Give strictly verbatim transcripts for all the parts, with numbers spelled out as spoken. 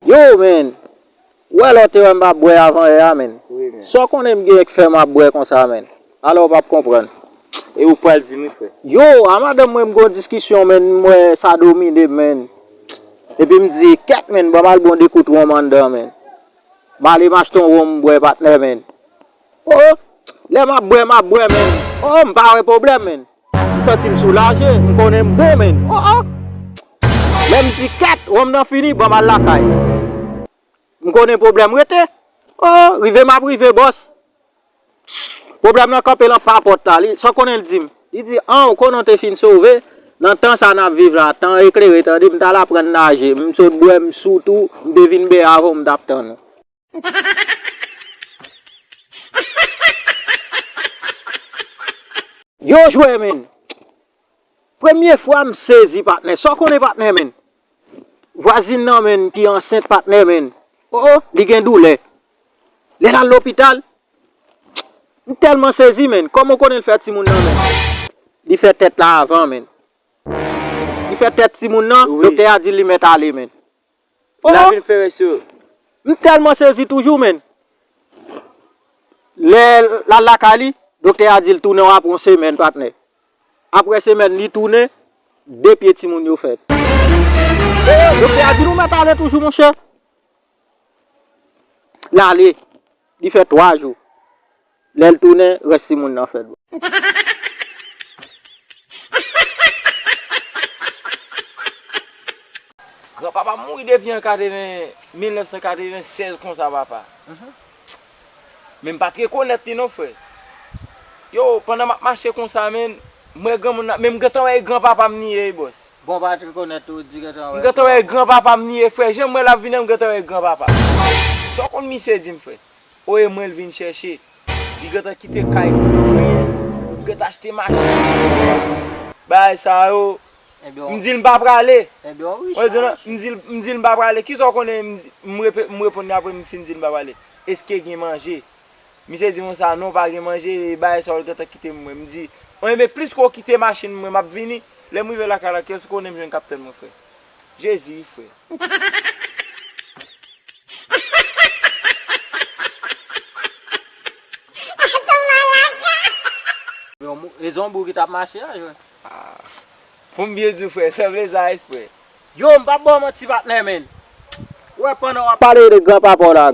Yo, men, ou wè lè w te wè m pa bwè avan yè a, men. Wi, men. Sa w konnen m gen k fè m ap bwè konsa, men. Alò w p ap konprann. E ou pral di m wi, frè. Yo, a madanm mwen, m gen yon diskisyon, men, m wè sa domine m, men. Epi m di, kèt, men, ban m al bon de kout wonm anndan, men. M ale m achte yon wonm m bwè, patnè, men. Oh, lè m ap bwè, m ap bwè, men. Oh, m pa wè pwoblèm, men. M santi m soulaje, m konnen m bon, men. Oh, oh. Lè m di, kèt, wonm nan fini, ban m al lakay. M konnen pwoblèm rete. Oh, rive m ap rive, bòs. Pwoblèm nan kanpe lan pa pòt la. Li, sa w konnen l di m? Li di, an, ou konnen w te fin sove. Nan tan sa n ap viv la, tan eklere, tande, m t al aprann naje. M sot bwè, m sou tou, m te vin bè avan w, m t ap tann ou. Yo jwè, men. Premye fwa m sezi, patnè. Sa w konnen, patnè, men? Vwazin nan, men, ki ansent, patnè, men. Oh, oh, li gen doulè. Lè l al lopital, m tèlman sezi, men. Kòman w konnen l fè timoun nan, men? Li fè tèt la avan, men. Li fè tèt timoun nan, wi, doktè a di l li mèt ale, men. Oh, oh. L a vin fè rès yo. M tèlman sezi toujou, men. Lè l al lakay li, doktè a di l tounen w apre yon semèn, patnè. Apre semèn, li tounen, de pye timoun yo fèt. Oh, doktè a di nou mèt ale toujou, monchè. L ale, li fè twa jou. Lè l tounen, rès timoun nan fèt. Granpapa m mouri depi an katreven, mil nèf san katreven sèz konsa, papa. Men m pa t rekonèt li non, frè. Yo, pandan m ap mache konsa, men, m wè granmoun nan, men m gentan wè e granpapa m li ye, bòs. Bon, w pa t rekonèt ou, di gentan wè. M gentan wè e granpapa m li ye, frè. Jan m wè l ap vini an, m gentan wè e granpapa m. Sa w konn misye di m, frè? O, e mwen l vin chèche. Li gentan kite kay pou mwen. Li gentan achte machin. Bagay sa yo. M di l m pa prale. Mwen di l, m di l, m di l m pa prale. Kisa w konnen m di, m repe-, m reponn li apre m fin di l m pa prale? Èske gen manje? Misye di konsa, non, pa gen manje, e bagay sa yo l gentan kite m mwen. M di, enben, plis ke w kite machin mwen, m ap vini. Lè m rive lakay la, kiyès ou konnen m jwenn k ap tann mwen, frè? Jezi, wi, frè. Yon mou-, e zonbi w ki t ap mache a, jwè. Ah. Pou m byen di w, frè, sanble sa, wi, frè. Yo, m p ap ba w manti, patnè, men. Ou wè, pandan w ap pale de granpapa w la,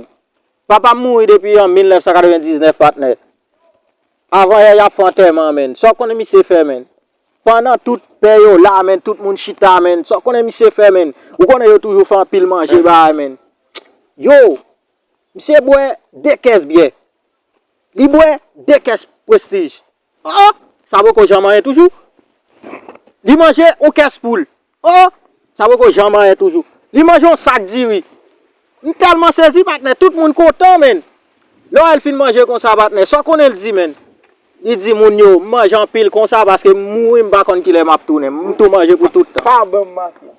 papa m mouri depi an mil nèf san katrevendiznèf, patnè. Avan yè, y ap fè antèman, men. Sa w konnen misye fè, men? Pandan tout pè yo la, men, tout moun chita, men. Sa w konnen misye fè, men? Ou konnen yo toujou fè anpil manje, bagay, men. Yo, misye bwè de kès byè. Li bwè de kès Prestige. Oh, sa poko janm anyen toujou. Li manje yon kès poul. Oh, sa poko janm anyen toujou. Li manje yon sak diri. M tèlman sezi, patnè, tout moun kontan, men. Lè w wè l fin manje konsa, patnè, sa w konnen l di, men? Li di moun yo, m manje anpil konsa paske m mouri, m pa konn kilè m ap tounen. M tou manje pou tout tan. Pa ban m mati.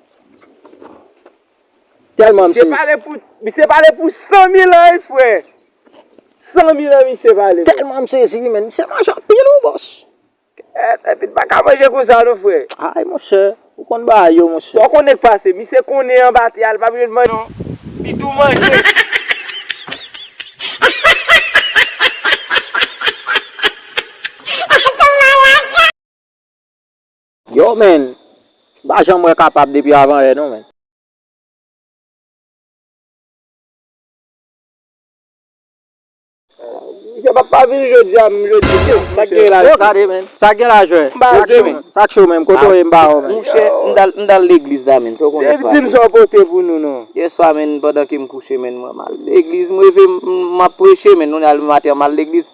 Tèlman m sezi. Misye pale pou, misye pale pou san mil an, wi, frè. San mil an misye pale, frè. Tèlman m sezi, men. Misye manje anpil, wi, bòs. Kèt, epi l pa ka manje konsa, non, frè. Ay, monchè. Ou konn bagay yo, monchè. Sa w konnen k pase? Misye konnen anba tè a, li pa bezwen manje, non. Li tou manje. Yo, men, m pa janm wè kapab depi avan yè non, men. Misye p ap pa vini jodi a, m jodi a. Sa k gen la? Yo, gade, men. Sa k gen la, jwè? M pa jwe, men. Sa k cho, men? Kote w ye m pa wè w, men. Monchè, m t al, m t al legliz la, men. Sa w konnen pa, men. Di m sa w pote pou nou, non. Yèswa, men, pandan ke m kouche, men, mwen m al legliz. M reve, m, m ap preche, men. Kounye a lè maten an, m al legliz.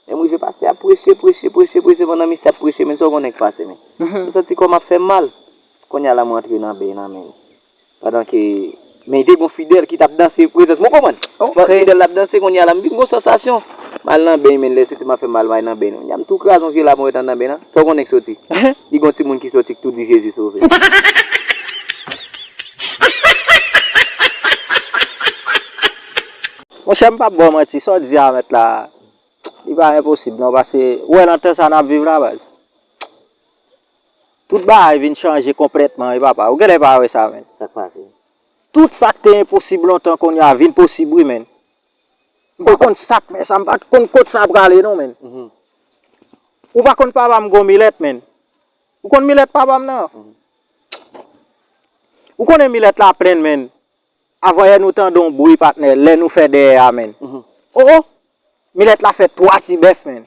Lè m rive, pastè ap preche, preche, preche, preche, pandan misye ap preche, men sa w konnen k pase, men. M santi kò m ap fè m mal. Kounye a la, mwen antre nan beny nan, men. Pandan ke, men te gon fidèl ki t ap danse prezans mwen, w konprann? Fidèl la ap danse, kounye a la, m vin gon sansasyon. M al nan beny, men, lè senti m ap fè m mal, m al nan beny. Kounye a, m tou kraze yon vye lap mwen wè t anndan beny nan. Sa w konnen k soti? Li gon timoun ki soti, k tou di Jezi sove. Monchè, m p ap ba w manti, sa w di a, mèt la. Li pa enposib non, paske ou wè nan tan sa n ap viv la, baz. Tout bagay vin chanje konplètman, wi, papa. Ou genlè pa wè sa, men. Sa k pase? Tout sa k te enposib lontan kounye a vin posib wi, menn. M pa konn sa k fè sa, m pa t konn kot sa prale non, menn. Mhm. Ou pa konn papa m gon milèt, menn. Ou konn milèt papa m nan? Mhm. Ou konnen milèt la plenn, menn. Avanyè nou tande yon bri, patnè, lè nou fè dèyè a, menn. Mhm. O, o! Milèt la fè twa ti bèf, menn.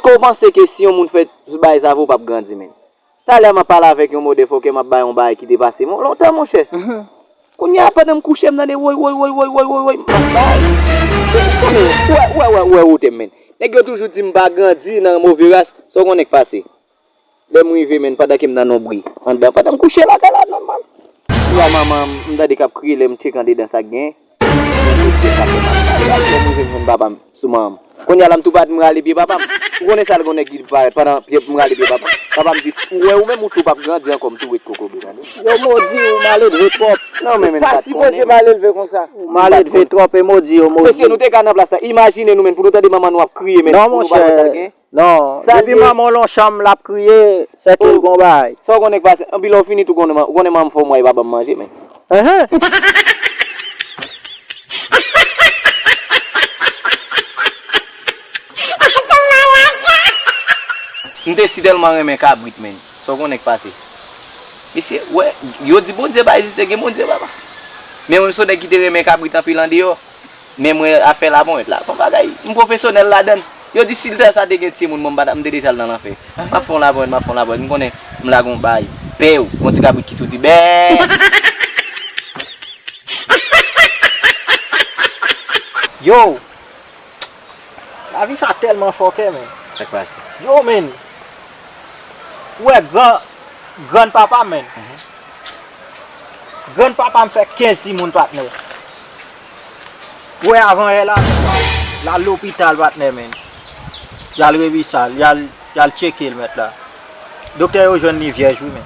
Èske w panse ke si yon moun fè bagay sa avè w, w p ap grandi, menn? Talè m ap pale avèk yon mode fòkè, m ap bay yon bagay ki te pase m lontan, monchè. Mhm. Kounye a, pandan m kouche, m tande woy, woy, woy, m ap bay. Ou wè, ou wè, ou wè, ou wè wote m, menn. Nèg yo toujou di m pa grandi nan move ras, sa w konnen k pase? Lè m rive, menn, pandan ke m nan nonbri, anndan, pandan m kouche lakay la, nòmal. Ou wè manman m, m tande k ap kriye, lè m tcheke andedan sa k genyen. Lè m rive, m jwenn papa m sou manman m. Kounye a la, m tou pa t, m rale pye papa m. Ou konnen sa l gen yon nèg ki parèt pandan pye, m rale pye papa m. Papa m di, ou wè ou menm ou tou p ap grandi ankò, m tou ret kokobe, tande. Yo modi ou maledve twòp. Non, men, men, pa sipoze mal elve konsa. Ou maledve twòp e modi yo modi. Mesye, nou te ka nan plas la. Imajine nou, menn, pou nou tande manman nou ap kriye, menn, non, pou nou pa wè sa l gen. Non, depi manman w lan chanm l ap kriye, sèke l gon bagay. Sa w konnen k pase? Anpi lè w fini tou, konnen man-, ou konnen manman m fè w mwaye papa m manje, men. Enhen. M te si tèlman renmen kabrit, menn. Sa w konnen k pase? Mesye, wè, yo di Bondye pa egziste, gen Bondye, papa. Men mwen, m se yon nèg ki te renmen kabrit anpil andeyò. Men mwen, afè laponyèt la, se yon bagay, m pwofesyonèl ladan l. Yo di si lè sa te gen timoun, mwen, m pa ta, m te deja al nan lanfè. M ap fè yon laponyèt, m ap fè yon laponyèt. M konnen m lage yon bay. Pew, yon ti kabrit ki tou di bè. Yo! Lavi sa tèlman fòkè, men. Sa k pase? Yo, men. Ou wè gran, grann papa m, men. Mhm. Grann papa m fè kenz timoun, patnè. Ou wè avanyè la, l al lopital, patnè, men. Y al revisa l, y al, y al tcheke l, mèt la. Doktè yo jwenn li vyèj, wi, men.